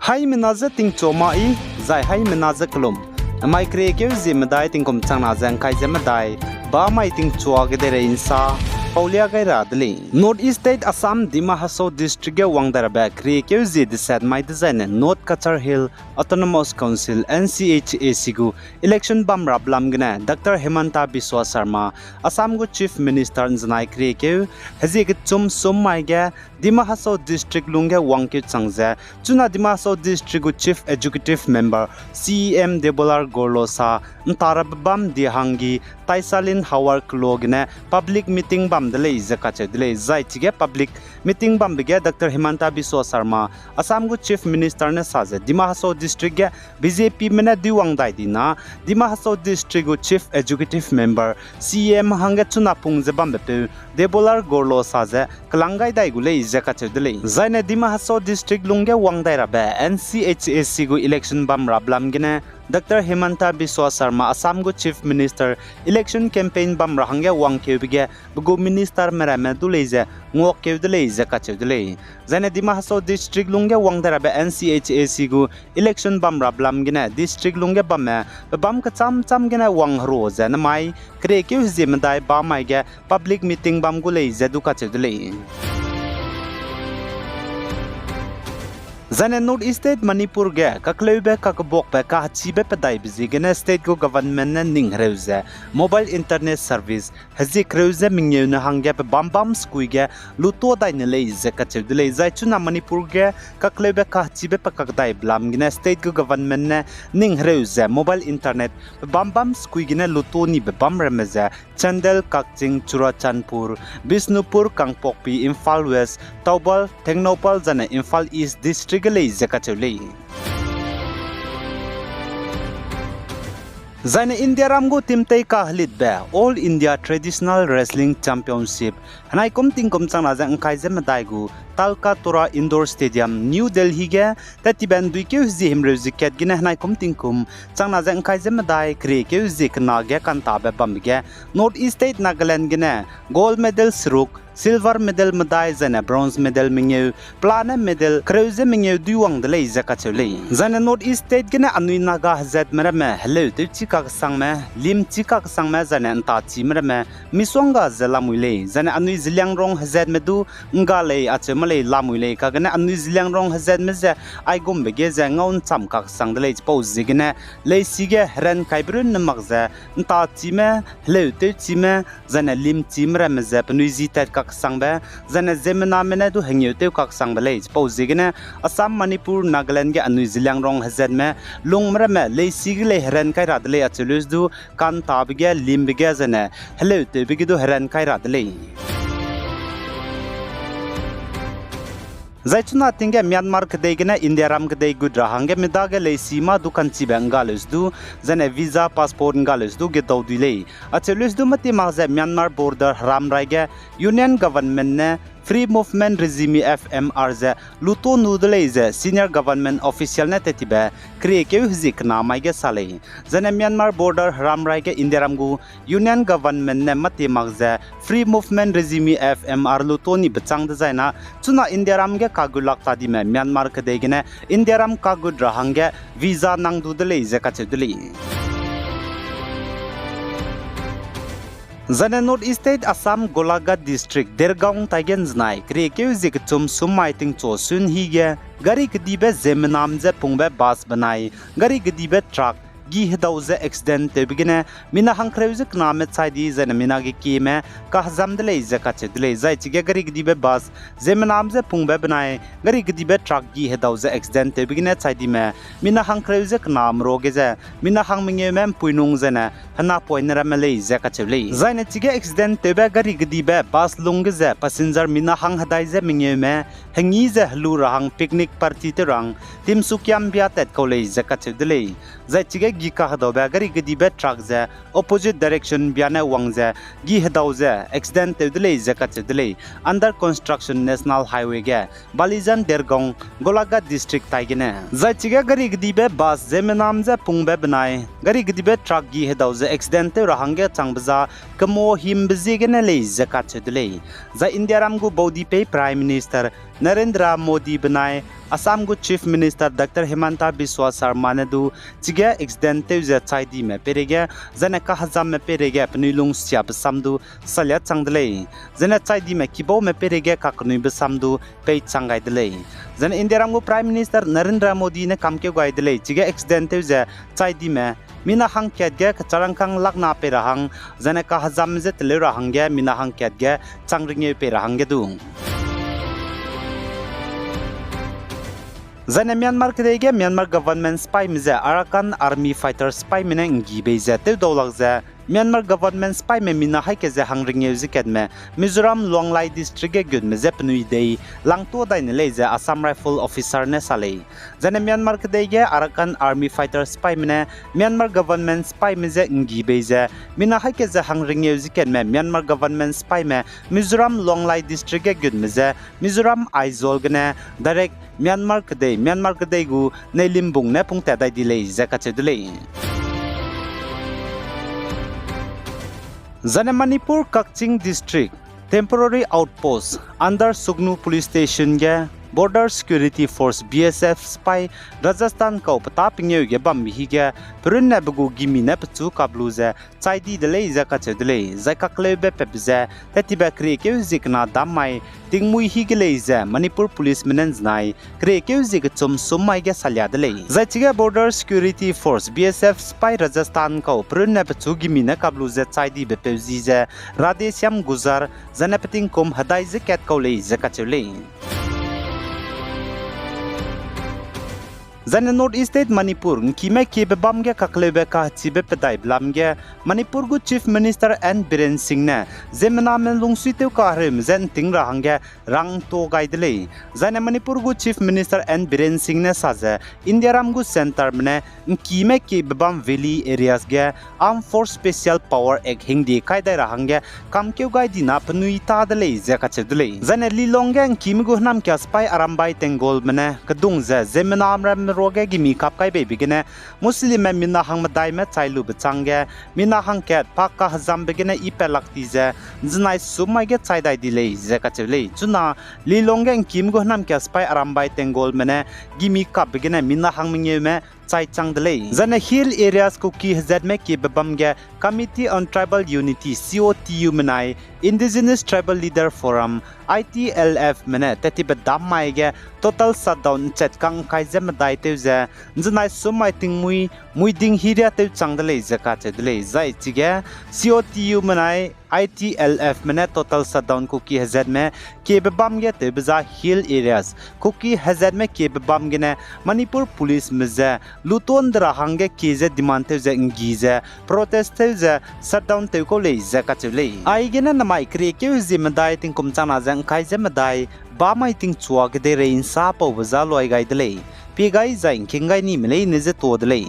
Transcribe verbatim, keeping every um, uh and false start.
Haimena je tingchua ma i, zai haimena je kelum. Namai keriekeu zie medai tingkum changna ze ngkai ze medai, bamai tingchua ge deirei nsa paulia gai ra de lei. North East State Assam Dima Hasao District ge wang dai rabe keriekeu zie deset mai dezaine North Cachar Hill Autonomous Council, N C H A C gu election bam rabe lam gene Doctor Himanta Biswa Sarma, Assam gu Chief Minister nzenai keriekeu hezie kechum sum mai ge Dima Hasao District lungge wangkeu chang ze, chuna Dima Hasao District gu Chief Executive Member, C E M Debolal Gorlosa nta rabe bam di hangge Taisalin Hawar kelo gene public meeting bam de lei ze kacheu de lei. Zai chige public meeting bambe ge Doctor Himanta Biswa Sarma, Assam gu Chief Minister ne sa ze Dima Hasao District ge B J P me ne duiwang dai di na, Dima Hasao District gu Chief Executive Member, C E M hangge chuna pung ze bambepeu Debolal Gorlosa ze kelang gai dai gu lei ze kacheu de lei. Zaine Dima Hasao District lungge wang dai rabe N C H A C gu election bam rabe lam gene Doctor Himanta Biswa Sarma, Assam gu Chief Minister, election campaign bam ra hangge wangkeube ge pe gu minister meramme du lei ze nguakkeu de lei ze kacheu de lei. Zaine Dima Hasao District lungge wang dai rabe N C H A C gu election bam rabe lam gene district lungge bamme pe bam kecham cham gene wang hero ze namai keriekeu hezie medai bamai ge public meeting bam gu lei ze du kacheu de lei. Zaine North East State Manipur ge kakleube kakebuakbe kahechibe pedaibe ziegene state gu government ne ning hereu ze mobile internet service hezie kereu ze mengeu ne hangge pe bam bam skui ge lutua dai ne lei ze kacheu de lei. Zai chuna Manipur ge kakleube kahechibe pe kakdaibe lam gene state gu government ne ning hereu ze mobile internet pe bam bam skui gene lutua nibe bam ramme ze Chandel, Kakching, Churachandpur, Bishnupur, Kangpokpi, Imphal West, Thoubal, Tengnoupal zaine Imphal East District ge lei ze kacheu lei. Zaine Indiaram gu timtei kahelitbe All India Traditional Wrestling Championship henaikum tingkum changna ze ngkai ze medai gu Talkatora Indoor Stadium, New Delhi ge tattibe nduikeu hezie himreu ze kat gene henaikum tingkum changna ze ngkai ze medai keriekeu hezie kena ge kantabe bambe ge North East State Nagaland gene gold medal seruk, silver medal medai zaine bronze medal mengeu, pelane medal kereu ze mengeu duiwang de lei ze kacheu lei. Zaine North East State gene anui Naga hezatme ramme heleu tewchi kakesangme, limchi kakesangme zaine ntachi me ramme misongga ze lamui lei. Zaine anui Zeliangrong hezatme du ngga lei acheu ma lei lamui lei, kagene anui Zeliangrong hezatme ze aigumbe ge ze ngau ncham kakesang de lei chipau ziegene leisi ge heran kaibe runne mak ze ntachime, heleu tewchime, zaine limchime ramme ze penui ji tat kakesangbe, zaine ziemmename ne du hengeu tew kakesangbe lei chipau ziegene Assam, Manipur, Nagaland ge anui Zeliangrong hezatme lungme ramme leisi ge lei heran kai ra de lei acheu lus du kantabe ge, limbe ge zaine heleu tewbe ge du heran kai ra de lei. Zai chuna ting ge Myanmar kedei gene Indiaram kedei gut ra hangge midage leisi mâ du kanchibe ngga leus du, zaine visa, passport ngga leus du gedau dui lei. Acheu leus du mâti mak ze Myanmar border heramrai ge Union Government ne Free Movement Regime, F M R ze luto nu de lei ze senior government official ne tattibe keriekeu hezie kena mai ge sa lei. Zaine Myanmar border heramrai ge Indiaram gu Union Government ne mâti mak ze Free Movement Regime, F M R luto ni bechâng dezaina, chuna Indiaram ge kagut lak tadime Myanmar kedei gene Indiaram kagut ra hangge visa nang du de lei ze kacheu de lei. Zaine North East State Assam Golaghat District Dergaon tai ge nzenai keriekeu zie kechum sum mai tingchu sun hi ge gari kedibe ziemmenam ze pungbe bus benai gari kedibe truck gi hedau ze accident tewbe gene mina hangkereu ze kename chai di zaine mina ge kieme kahezam de lei ze kacheu de lei. Zai chige gari kedibe bus ziemmenam ze pungbe benai gari kedibe truck gi hedau ze accident tewbe gene chai dime mina hangkereu ze kename ruage ze mina hang mengeume mpuinung zaine henapoine ramme lei ze kacheu lei. Zaine chige accident tewbe gari kedibe bus lungge ze passenger mina hang hedai ze mengeume hengi ze helu ra hang picnic party tew ra hang Timsukiam bia tat kau lei ze kacheu de lei. Zai chige gi kahedaube gari kedibe truck ze opposite direction bia ne wang ze gi hedau ze accident tew de lei ze kacheu de lei. Under construction National Highway ge Balijan Dergaon, Golaghat District tai gene. Zai chige gari kedibe bus ziemmenam ze pungbe benai gari kedibe truck gi hedau ze accident tew ra hangge changbe za kemo himbe ziegene lei ze kacheu de lei. Zai Indiaram gu baudipei Prime Minister Narendra Modi benai Assam gu Chief Minister Doctor Himanta Biswa Sarma ne du chige accident tew ze chai dime peireige, zaine kahezamme peireige penui lungsiabe sam du salia chang de lei. Zaine chai dime kibaume peireige kakenui be sam du pei chang gai de lei. Zaine Indiaram gu Prime Minister Narendra Modi ne kamkeu gai de lei, chige accident tew ze chai dime mina hangkat ge kecharangkâng lakna pei ra hang, zaine kahezamme je teleu ra hangge mina hangkat ge chang ringeu pei ra hangge du. Zaine Myanmar kedei ge Myanmar government sipaime je Arakan Army fighter sipaime ne nggi bei ze tewdau lak ze, Myanmar government sipaime mina haî ke ze hang ringeu ze katme Mizoram Luanglai District ge gutme je penui dei langtua dai ne lei ze Assam Rifle officer ne sa lei. Zaine Myanmar kedei ge Arakan Army fighter sipaime ne Myanmar government sipaime je nggi bei ze mina haî ke ze hang ringeu ze katme Myanmar government sipaime Mizoram Luanglai District ge gutme je Mizoram Aizawl gene direct Myanmar kedei, Myanmar kedei gu Neilimbung ne pungtat dai di lei ze kacheu de lei. Zaine Manipur Kakching District, Temporary Outpost under Sugnu Police Station ge Border Security Force, B S F sipai Rajasthan kau petâ pengeu ge bambe hige perunne be gu gimi ne pechu kap lu ze chai di de lei ze kacheu de lei. Zai kakleube pebe ze, tattibe keriekeu zie kena dam mai tingmuî hige lei ze Manipur Policeme ne nzenai keriekeu zie kechum sum mai ge salia de lei. Zai chige Border Security Force, B S F sipai Rajasthan kau perunne pechu gimi ne kap lu ze chai dibe peu zi ze Radheshyam Gurjar, zaine petingkum hedai ze kat kau lei ze kacheu lei. Zaine North East State Manipur ngkime kiebe bam ge kakleube kahechibe pedaibe lam ge Manipur gu Chief Minister N Biren Singh ne ziemmename lungsuitew kahereume je nting ra hangge rangto gai de lei. Zaine Manipur gu Chief Minister N Biren Singh ne sa ze Indiaram gu centreme ne ngkime kiebe bam valley areas ge Armed Force Special Power Act hingde kai dai ra hangge kamkeu gai dina penui tâ de lei ze kacheu de lei. Zaine Lilong ge ngkime gu hênamkia sipai Arambai Tenggolme ne kedung ze ziemmename ramme ruage gimi kap kai beibe gene Muslimme mina hangmedaime chai lube chângge mina hangkat pa kahezambe gene i pat lak ti ze nzenai sum mai ge chai dai di lei ze kacheu lei. Chuna Lilong ge ngkime gu hênamkia sipai Arambai Tenggolme ne gimi kapbe gene mina hangmengeume chai chang de lei. Zaine Hill Areas Kuki hezatme kiebe bam ge Committee on Tribal Unity, C O T U menai Indigenous Tribal Leader Forum, I T L Fme ne tattibe dam mai ge total shutdown nchat kang ngkai ze medai tew ze nzenai sum mai tingmuî muiding hiria tew chang de lei ze kacheu de lei. Zai chige C O T U menai I T L Fme ne total shutdown Kuki hezatme kiebe bam ge tewbe za Hill Areas Kuki hezatme kiebe bam gene Manipur Policeme ze luton de ra hangge kie ze demand tew ze nggi ze protest tew ze shutdown tew kau lei ze kacheu lei. Aigene namai keriekeu zie medai tingkum changna ze ngkai ze medai bam mai tingchua kedeirei nsa paube za luai gai de lei. Pie gai zai ngking gai nime leine ze tuâ de lei.